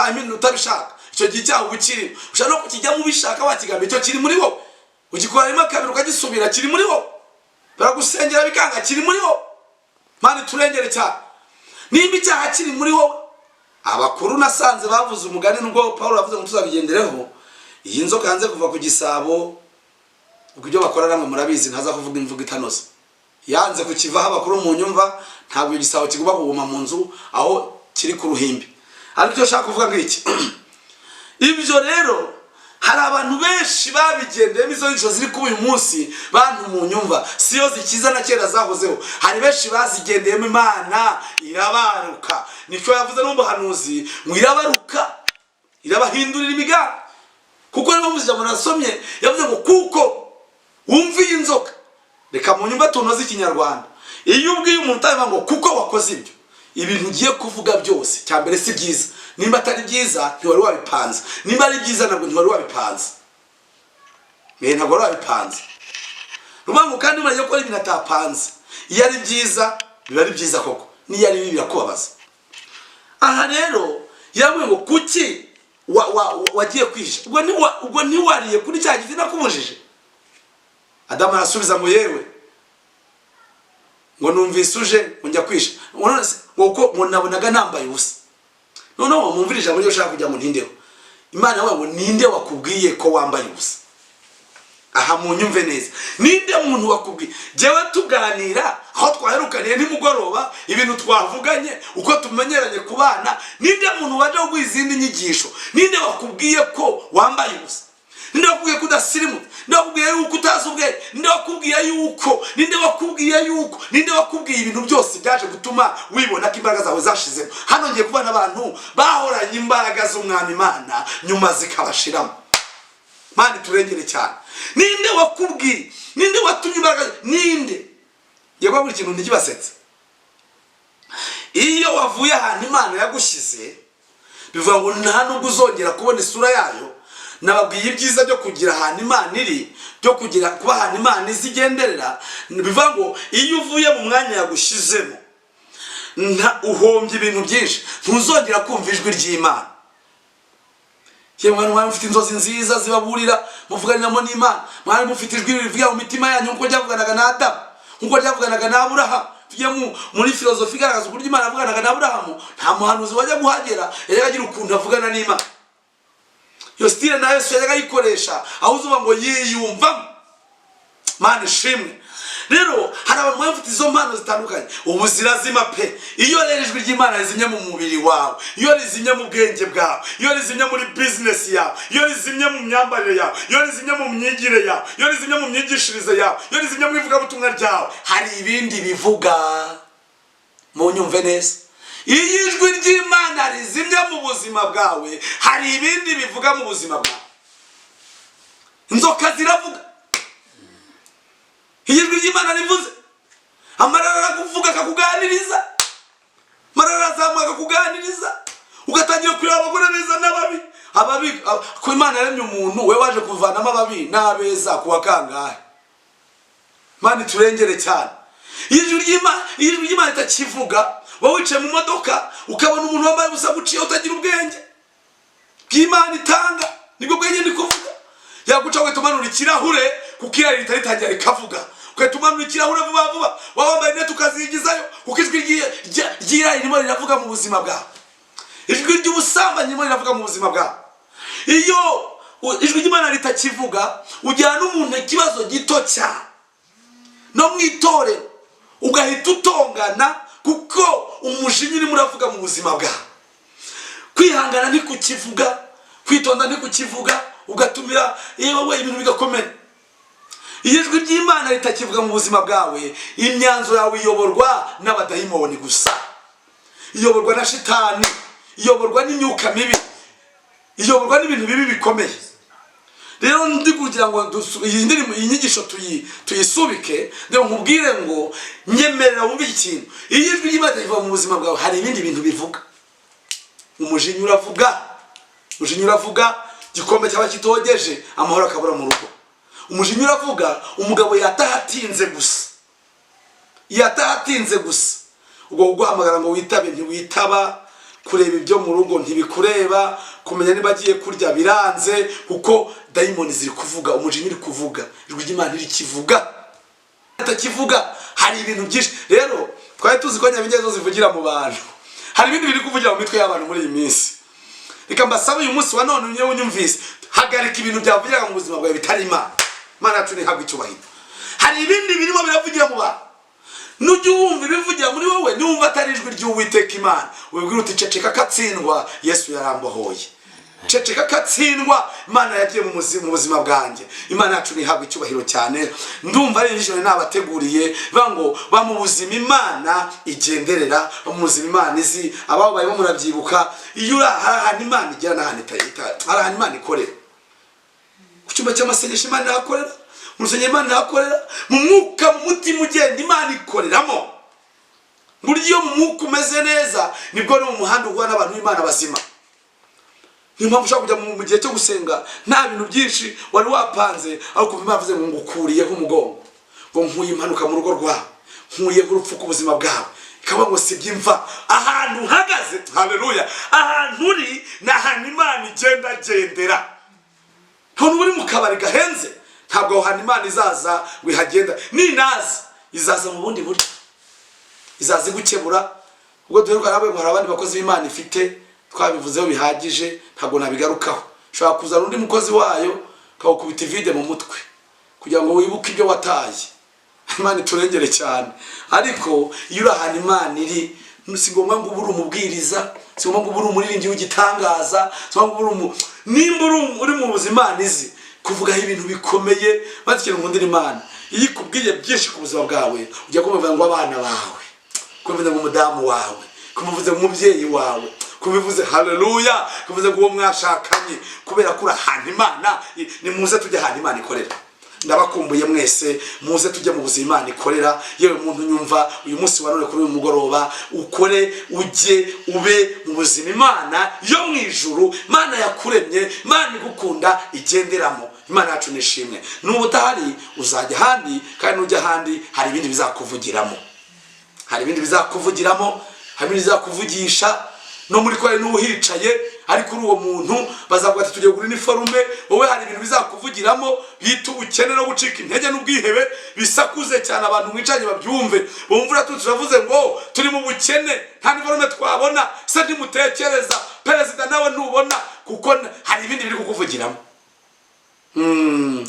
I mean, utabishaka. Icyo gihe icyaha uba ukirimo. Ushobora no kukijyamo ubishaka, wakigamba, icyo kiri muri wowe. Ugikora rimwe, kabiri, ukagisubira, kiri muri wowe. Baragusengera bikanga, kiri muri wowe. Mana turengere cyane. Nimba icyaha kiri muri wowe, abakuru nasanze bavuze umugani, nubwo Paul yavuze ngo tuzabigendereho: iyi nzoka yanze kuva ku gisabo. Ubwo ibyo bakora namwe murabizi, ntaza kuvuga imvugo itanoze. Yanze kukivaho. Abakuru mu nyumva, ntabwo igisabo kigomba kuguma mu nzu aho kiri ku ruhimbi. Ariko icyo nshaka kuvuga ngiki: ibyo rero hari abantu benshi babigendeyemo. Izo nyigisho ziri kuba uyu munsi, bantu mu nyumva, siyo zikiza, na kera zahozeho. Hari benshi bazigendeyemo, Imana irabaruka. Nicyo yavuze n'umuhanuzi ngo irabaruka, irabahindurira imigambi. Kuko niba muzi ijambo nasomye, yavuze ngo kuko wumviye inzoka. Reka mu nyumva tunoze ikinyarwanda. Iyo ubwiye umuntu utabivuga ngo kuko wakoze ibyo, ibintu ugiye kuvuga byose, cya mbere si byiza. Nimba atari byiza, ntiwari wabipanze. Nimba ari byiza, ntabwo ntiwari wabipanze. Ntabwo wari wabipanze. Ni ukuvuga ngo kandi murajya gukora ibintu atapanze. Iyo ari byiza, biba ari byiza koko, n'iyo ari bibi, birakubabaza. Aha rero yaravuye ngo: "Kuki wagiye kwihisha? Ubwo ntiwariye kuri cya giti nakubujije?" Adamu arasubiza ngo: "Yewe," ngo "numvise uje, ngo njya kwihisha." Ngo none se, ngo kuko ngo nabonaga nambaye ubusa. Noneho mumvire ijambo ryo ushaka kugira ngo ntindeho. Imana yavuga ngo: "Ninde wakubwiye ko wambaye ubusa?" Aha munyumve neza. Ninde muntu wakubwiye? Jyewe tuganira aho twaherukaniye nimugoroba, ibintu twavuganye, uko tumenyeranye ku bana, ninde muntu waje kuguha izindi nyigisho? Ninde wakubwiye ko wambaye ubusa? Ninde wakubwiye ko udasirimutse? Ninde wakubwiye yuko utazi ubwenge? Ninde wakubwiye yuko, ninde wakubwiye yuko, ninde wakubwiye ibintu byose byaje gutuma wibona ko imbaraga zawe zashizemo? Hano ngiye kubona abantu bahoranye imbaraga z'Umwami Imana, nyuma zikabashiramo. Mana turengere cyane. Ninde wakubwiye? Ninde watumye imbaraga? Ninde? Ngiye kubabwira ikintu ntikibasetse. Iyo wavuye ahantu Imana yagushyize, bivuga ngo nta nubwo uzongera kubona isura yayo. Nababwiye ibyiza byo kugira ahantu Imana iri, byo kugira kuba ahantu Imana izi igenderera. Bivuga ngo iyo uvuye mu mwanya yagushyizemo, uhombye ibintu byinshi. Ntuzongera kumva ijwi ry'Imana. Yewe mwana, mwari mufite inzozi nziza zibaburira, muvuganiramo n'Imana, mwari mufite ijwi rivuga mu mitima yanyu nk'uko ryavuganaga na Adamu, nk'uko ryavuganaga na Aburahamu. Tujye muri filozofi igaragaza uburyo Imana yavuganaga na Aburahamu. Nta muhanuzi wajya guhagera, yajyaga agira ukuntu avugana n'Imana. Iyo style na Yesu yajyaga ayikoresha, aho uzuba ngo yiyumvamo. Mana ishimwe. Rero hari abantu baba bafite izo mpano zitandukanye, ubu zirazima pe. Iyo rero ijwi ry'Imana rizimye mu mubiri wawe, iyo rizimye mu bwenge bwawe, iyo rizimye muri bizinesi yawe, iyo rizimye mu myambarire yawe, iyo rizimye mu myigire yawe, iyo rizimye mu myigishirize yawe, iyo rizimye mu ivugabutumwa ryawe, hari ibindi bivuga. Munyumve neza, iyo ijwi ry'Imana rizimye mu buzima bwawe, hari ibindi bivuga mu buzima bwawe. Inzoka ziravuga iyo ijwi ry'Imana rivuze. Amarara arakuvuga, akakuganiriza. Amarara arazamuka, akakuganiriza, ugatangira kureba abagore beza n'ababi. Ababi ko Imana yaremye umuntu, we waje kuvanamo ababi n'abeza kuwa kangahe? Imana iturengere cyane. Iyo ijwi ry'Imana ritakivuga, wowe wicaye mu modoka ukabona umuntu wambaye ubusa guciye, utagira ubwenge bw'Imana itanga, nibwo bwenge ndi kuvuga. Yaguca ugahita umanura ikirahure, kuko irari ritari ritangira rikavuga, ugahita umanura ikirahure vuba vuba. Waba wambaye rinete ukazigizayo, kuko ijwi ry'irari ririmo riravuga mu buzima bwawe, ijwi ry'ubusambanyi ririmo riravuga mu buzima bwawe. Iyo ijwi ry'Imana ritakivuga, ujyana n'umuntu ikibazo gito cyane no mu itorero, ugahita utongana, kuko umujinya urimo uravuga mu buzima bwawe. Kwihangana ntikukivuga, kwitonda ntikukivuga, ugatumira yewe ibintu bigakomera. Iyo ijwi ry'Imana ritakivuga mu buzima bwawe, imyanzuro yawe iyoborwa n'abadayimoni gusa, iyoborwa na shitani, iyoborwa n'imyuka mibi, iyoborwa n'ibintu bibi bikomeye. Rero ndi kugira ngo iyi ndirimbo, iyi nyigisho tuyisubike, ndetse nkubwire ngo nyemerera wumve iki kintu. Iyo ijwi ry'Imana riva mu buzima bwawe, hari ibindi bintu bivuga. Umujinya uravuga, umujinya uravuga, igikombe cyaba kitogeje, amahoro akabura mu rugo. Umujinya uravuga, umugabo yataha atinze gusa, yataha atinze gusa, ubwo kuguhamagara ngo witabe ntiwitaba, kureba ibyo mu rugo ntibikureba, kumenya niba agiye kurya biranze, kuko dayimoni ziri kuvuga, umujinya uri kuvuga, ijwi ry'Imana ntirikivuga, atakivuga. Hari ibintu byinshi rero twari tuzi ko nyabingi zo zivugira mu bantu, hari ibindi biri kuvugira mu mitwe y'abantu muri iyi minsi. Reka mbasabe uyu munsi wa none, unyewe unyumvise, hagarika ibintu byavugiraga mu buzima bwawe bitari Imana. Imana yacu ntihabwe icyubahiro. Hari ibindi birimo biravugira mu bantu. Nujya wumva ibivugira muri wowe, niwumva atari ijwi ry'Uwiteka Imana, wibwira uti: "Ceceka katsindwa, Yesu yarambohoye. Ceceka katsindwa, Imana yagiye mu buzima bwanjye." Imana yacu ntihabwe icyubahiro cyane. Ndumva ari inyigisho nabateguriye, bivuga ngo ba mu buzima Imana igenderera, ba mu buzima Imana izi. Ababo barimo murabyibuka, iyo uri hari ahantu Imana igera n'ahantu hari ahantu Imana ikorera. Ku cyumba cy'amasengesho Imana irahakorera, mu rusengero Imana irahakorera, mu mwuka, mu mutima ugenda Imana ikoreramo. Burya iyo mu mwuka umeze neza, nibwo no mu muhanda uhura n'abantu b'Imana bazima. Niyo mpamvu ushobora kujya mu gihe cyo gusenga nta bintu byinshi wari wapanze, ariko kumva Imana avuze ngo ngukuriyeho umugongo, ngo nkuye impanuka mu rugo rwawe, nkuyeho urupfu ku buzima bwawe, ikavuga ngo sibye imva ahantu uhagaze. Haleluya! Ahantu uri ni ahantu Imana igendagendera. Ntabwo uri mu kabari gahenze, ntabwo aho hantu Imana izaza ngo ihagenda. Ninaza izaza mu bundi buryo, izaza igukebura. Ubwo duheruka nawe ngo hari abandi bakozi b'Imana ifite, twabivuzeho bihagije, ntabwo nabigarukaho. Ushobora kuzana undi mukozi wayo akawukubita ivide mu mutwe kugira ngo wibuke ibyo wataye. Imana iturengere cyane. Ariko iyo uri ahantu Imana iri, si ngombwa ngo ube uri umubwiriza, si ngombwa ngo ube uri umuririmbyi w'igitangaza, si ngombwa ngo ube uri umu nimba uri mu buzima Imana izi kuvugaho ibintu bikomeye. Maze ikintu nkundira Imana, iyo ikubwiye byinshi ku buzima bwawe, ujya kumva ngo abana bawe, kubivuze ngo umudamu wawe, kubivuze ngo umubyeyi wawe, kubivuze, haleluya, kubivuze ngo uwo mwashakanye, kubera ko uri ahantu Imana. Nimuze tujye ahantu Imana ikorera. Ndabakumbuye mwese, muze tujye mu buzima Imana ikorera. Yewe muntu nyumva uyu munsi wa none, kuri uyu mugoroba, ukore ujye ube mu buzima Imana yo mu ijuru, Imana yakuremye, Imana igukunda igenderamo. Imana yacu nishimwe. Nuba utahari uzajya ahandi, kandi nujya ahandi hari ibindi bizakuvugiramo, hari ibindi bizakuvugiramo, hari ibindi bizakuvugisha. No muri korari n'uhicaye, ariko uri uwo muntu bazavuga ati: "Tugiye kugura iniforume." Wowe hari ibintu bizakuvugiramo bita ubukene no gucika intege n'ubwihebe, bisakuze cyane, abantu mwicanye babyumve, bumva uratutse uravuze ngo turi mu bukene, nta niforume twabona se, ntimutekereza perezida nawe ntubona, kuko hari ibindi biri kukuvugiramo.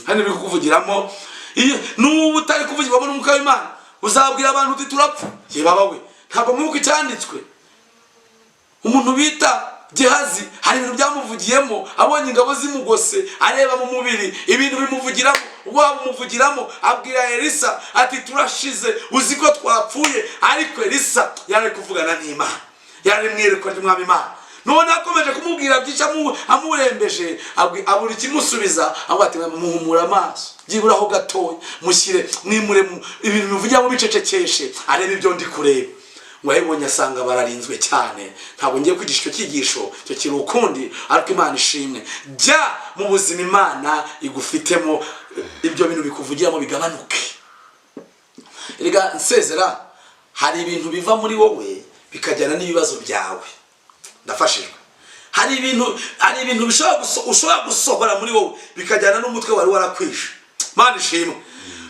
Hari ibiri kukuvugiramo. Iyo n'ubu utari kuvugirwamo n'Umwuka w'Imana, uzabwira abantu uti turapfa. Ye baba we, ntabwo mwibuka icyanditswe? Umuntu bita Gehazi, hari ibintu byamuvugiyemo abonye ingabo zimugose, areba mu mubiri ibintu bimuvugiramo, ubwo bumuvugiramo abwira Elisa ati turashize, uzi ko twapfuye. Ariko Elisa yari ari kuvugana n'Imana, yari mu iyerekwa ry'Umwami Imana. None akomeje kumubwira byinshi, amurembeje, abura ikimusubiza. Avuga ati muhumure amaso byiburaho gatoya, mushyire mwimure ibintu bivugiramo bicecekeshe, arebe ibyo ndi kureba. Ngo yabibonye asanga bararinzwe cyane. Ntabwo ngiye kwigisha icyo cyigisho, icyo kiri ukundi, ariko Imana ishimwe. Jya mu buzima Imana igufitemo, ibyo bintu bikuvugiramo bigabanuke. Erega nsezera, hari ibintu biva muri wowe bikajyana n'ibibazo byawe. Ndafashijwe. Hari ibintu ushobora gusohora muri wowe bikajyana n'umutwe wari warakwishe. Mana ishimwe.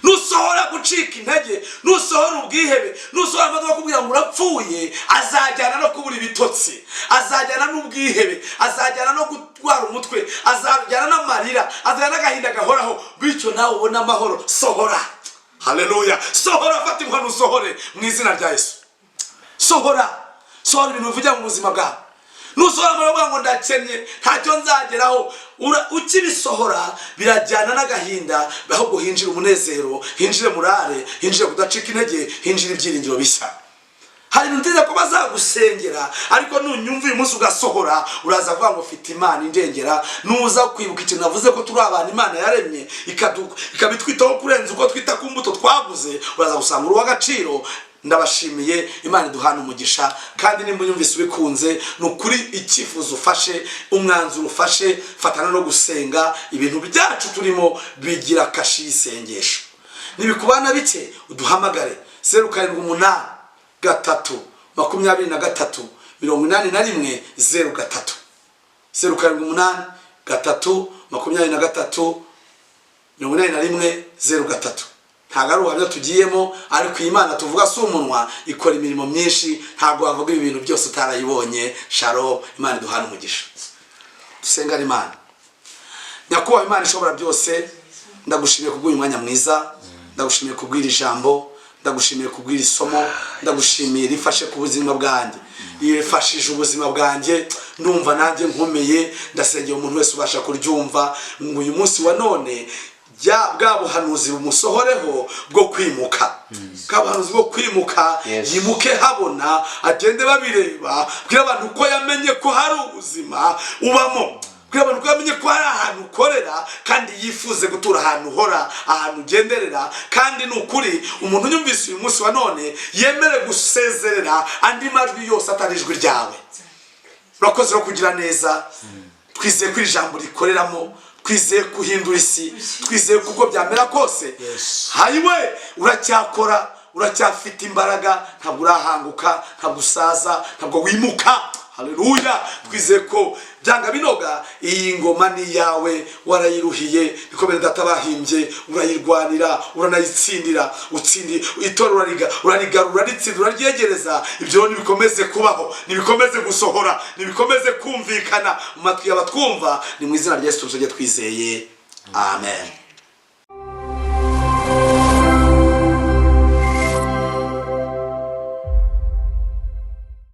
Nusohora gucika intege, nusohora ubwihebe, nusohora amatwi akubwira ngo urapfuye, azajyana no kubura ibitotsi, azajyana n'ubwihebe, azajyana no kurwara umutwe, azajyana n'amarira, azajyana n'agahinda gahoraho. Bityo nawe ubone amahoro. Sohora, haleluya, sohora, fata inkoni usohore mu izina rya Yesu. Sohora, sohora ibintu bivugira mu buzima bwawe. Nusohora amaravuga ngo ndakennye, ntacyo nzageraho, ukibisohora birajyana n'agahinda. Ahubwo hinjire umunezero, hinjire murare, hinjire kudacika intege, hinjire ibyiringiro bishya. Hari ibintu utize ko bazagusengera, ariko nunyumva uyu munsi ugasohora, uraza kuvuga ngo mfite Imana indengera. Nuza kwibuka ikintu navuze ko turi abantu Imana yaremye, ikabitwitaho kurenza uko twita ku mbuto twaguze, uraza gusanga uri uw'agaciro. Ndabashimiye, Imana iduhana umugisha. Kandi nimba unyumvise ubikunze, ni ukuri icyifuzo ufashe, umwanzuro ufashe, fatana no gusenga. Ibintu byacu turimo bigira kashi y'isengesho. Nibikubana bike, uduhamagare 0783 23 81 03, 0783 23 81 03. Ntabwo ari ubuhamya tugiyemo, ariko iyi Mana tuvuga si umunwa, ikora imirimo myinshi. Ntabwo wavuga ibi bintu byose utarayibonye. Shalom, Imana iduhana umugisha. Dusengane Imana. Nyakubahwa Imana ishobora byose, ndagushimiye kubw'uyu mwanya mwiza, ndagushimiye kubw'iri jambo, ndagushimiye kubw'iri somo, ndagushimiye rifashe ku buzima bwanjye, rifashije ubuzima bwanjye. Ndumva nanjye nkomeye. Ndasengera umuntu wese ubasha kuryumva ngo uyu munsi wa none bwa buhanuzi bumusohoreho bwo kwimuka, bwa buhanuzi bwo kwimuka. Yimuke habona, agende babireba, bwira abantu ko yamenye ko hari ubuzima ubamo, bwira abantu ko yamenye ko hari ahantu ukorera, kandi yifuze gutura ahantu uhora, ahantu ugenderera. Kandi ni ukuri, umuntu unyumvise uyu munsi wa none yemere gusezerera andi majwi yose atari ijwi ryawe. Urakoze no kugira neza. Twizeye ko iri jambo rikoreramo, twizeye guhindura isi, twizeye ko uko byamera kose, hayiwe, uracyakora, uracyafite imbaraga, ntabwo urahanguka, ntabwo usaza, ntabwo wimuka. Haleluya. Twizeye ko byanga binoga iyi ngoma ni iyawe, warayiruhiye, niko bene data bahimbye, urayirwanira, uranayitsindira, utsindi itorero, urarigarura, uraritsindira, uraryegereza. Ibyo rero nibikomeze kubaho, nibikomeze gusohora, nibikomeze kumvikana mu matwi y'abatwumva. Ni mu izina rya Yesu tubisabye twizeye, amen.